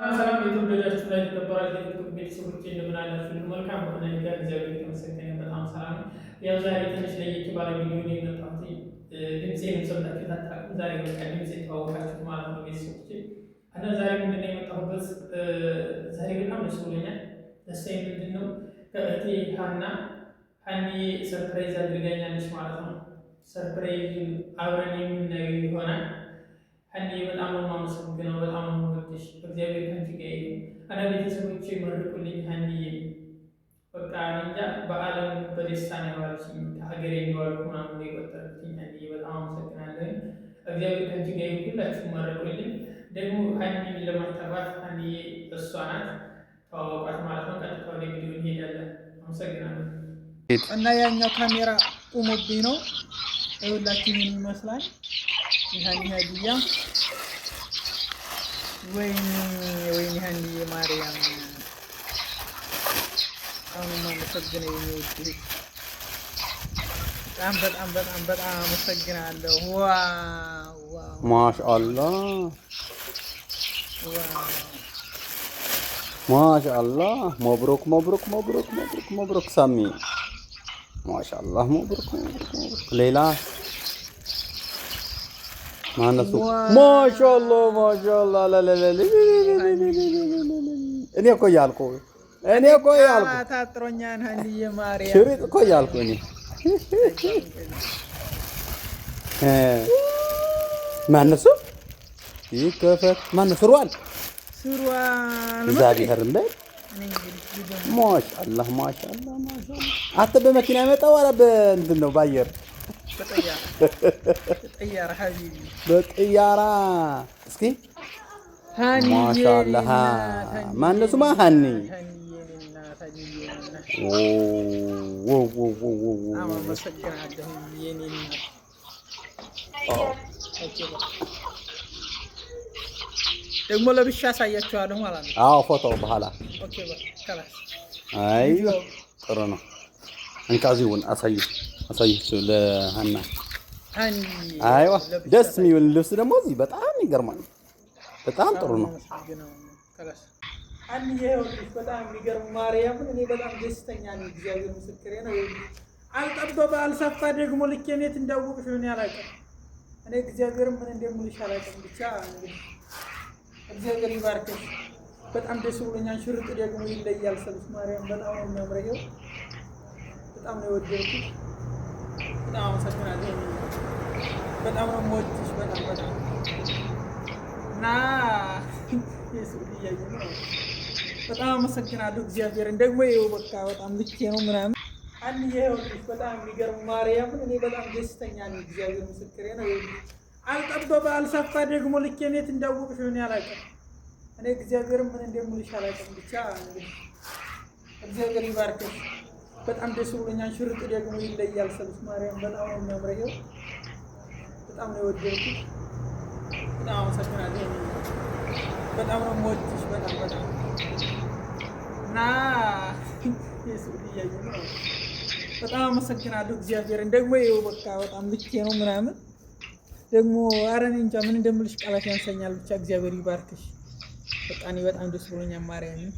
ሰላም የተወደዳችሁ ላይ የተከበራችሁ የቲክቶክ ቤተሰቦቼ፣ እንደምን አላችሁ? መልካም በሆነ ነገር እግዚአብሔር የተመሰገነ፣ በጣም ሰላም ነው። ያው ዛሬ ትንሽ ለየት ባለ ቪዲዮ ነው የመጣሁት። ድምፄንም ሰምታችሁ አታውቁም። ዛሬ በቃ ድምፄ ተዋወቃችሁት ማለት ነው ቤተሰቦቼ። እና ዛሬ ምንድን ነው የመጣሁበት? ዛሬ በጣም ደስ ብሎኛል። ደስታዬ ምንድን ነው? ከእህቴ ሀና፣ ሀኒ surprise አድርጋኛለች ማለት ነው። Surprise አብረን የምናየው ይሆናል። ሀኒ፣ በጣም ነው የማመሰግነው፣ በጣም ነው የምወድሽ። እግዚአብሔር ከአንቺ ጋር ይሁን። እና ቤተሰቦቼ መርቁልኝ ሀኒዬ። በቃ እንጃ፣ በዓለም በደስታ ነው የዋልሽኝ። ከሀገሬ እንደዋልኩ ምናምን ነው የቆጠርኩትኝ። ሀኒዬ፣ በጣም አመሰግናለሁ። እግዚአብሔር ከአንቺ ጋር ይሁን። ሁላችሁም መርቁልኝ። ደግሞ ሀኒን ለማታውቋት ሀኒዬ እሷ ናት፣ ተዋወቋት ማለት ነው። ቀጥታ ወደ ቪዲዮ እንሄዳለን። አመሰግናለሁ። እና ያኛው ካሜራ ቁሞብኝ ነው። ይኸውላችሁ ምን ይመስላል ይህን ሀዲያ። ወይኔ ወይኔ፣ ሀኒዬ ማርያም፣ በጣም ነው የማመሰግነው የኔ ውድ፣ በጣም በጣም በጣም በጣም አመሰግናለሁ። Wow wow! ማሻአላህ። Wow! ማሻአላህ፣ مبروك مبروك مبروك مبروك مبروك ሳሚ፣ ማሻአላህ፣ مبروك مبروك مبروك። ሌላ ማነሱ? ማሻአላህ ማሻአላህ። ለለለ፣ እኔ እኮ እያልኩ ታጥሮኛን ሀኒዬ ማርያም። ሽሪጥ እኮ እያልኩ እኔ። ማነሱ? ይከፈት። ማነው? ስሯል። ስሯል። እግዚአብሔር እንበል። ማሻአላህ ማሻአላህ ማሻአላህ። አንተ በመኪና የመጣው ኧረ በእንትን ነው፣ በአየር? በ طيارة حبيبي። በ طيارة። እስኪ ማሻአላህ። ማነው ስሟ? ሀኒ። ኦ። አመሰግናለሁ የኔ እናት። ደግሞ ለብሻ አሳያችኋለሁ ማለት ነው። አዎ፣ ፎቶ በኋላ። Okay خلاص። አይ፣ ጥሩ ነው። እንካ እዚሁን አሳዩ አሳዩ ለሀና። أيوه፣ ደስ የሚል ልብስ ደግሞ እዚህ በጣም ይገርማል። በጣም ጥሩ ነው። አንዬ፣ ይኸውልሽ በጣም የሚገርም፣ ማርያምን እኔ በጣም ደስተኛ ነኝ። እግዚአብሔር ምስክሬ ነው። አልጠበበ አልሰፋ፣ ደግሞ ልኬን የት እንዳወቅሽ እኔ አላውቅም። እኔ እግዚአብሔርን ምን እንደምልሽ አላውቅም። ብቻ እንግዲህ እግዚአብሔር ይባርክሽ። በጣም ደስ ብሎኛል። ሽርጥ ደግሞ ይለያል። ሰልፍ ማርያም በጣም ነው የሚያምረው። ይኸው በጣም ነው የወደድኩት። በጣም አመሰግናለሁ። በጣም ነው የምወድሽ። በጣም በጣም። እና የስዑድ እያየ ነው። በጣም አመሰግናለሁ እግዚአብሔርን። ደግሞ ይኸው በቃ በጣም ልኬ ነው ምናምን። አንዬ፣ ይኸውልሽ በጣም የሚገርም፣ ማርያምን እኔ በጣም ደስተኛ ነኝ። እግዚአብሔር ምስክሬ ነው። አልጠበበ አልሰፋ፣ ደግሞ ልኬን የት እንዳወቅሽ እኔ አላውቅም። እኔ እግዚአብሔርን ምን እንደምልሽ አላውቅም። ብቻ እንግዲህ እግዚአብሔር ይባርክሽ። በጣም ደስ ብሎኛል። ሽርጥ ደግሞ ይለያል። ሰልፍ ማርያም በጣም ነው የሚያምረው። ይኸው በጣም ነው የወደድኩት። በጣም አመሰግናለሁ። በጣም ነው የምወድሽ። በጣም በጣም። እና የስዑድ እያየ ነው። በጣም አመሰግናለሁ እግዚአብሔርን። ደግሞ ይኸው በቃ በጣም ልኬ ነው ምናምን። ደግሞ ኧረ እኔ እንጃ ምን እንደምልሽ፣ ቃላት ያንሰኛል። ብቻ እግዚአብሔር ይባርክሽ። በቃ እኔ በጣም ደስ ብሎኛል ማርያምን።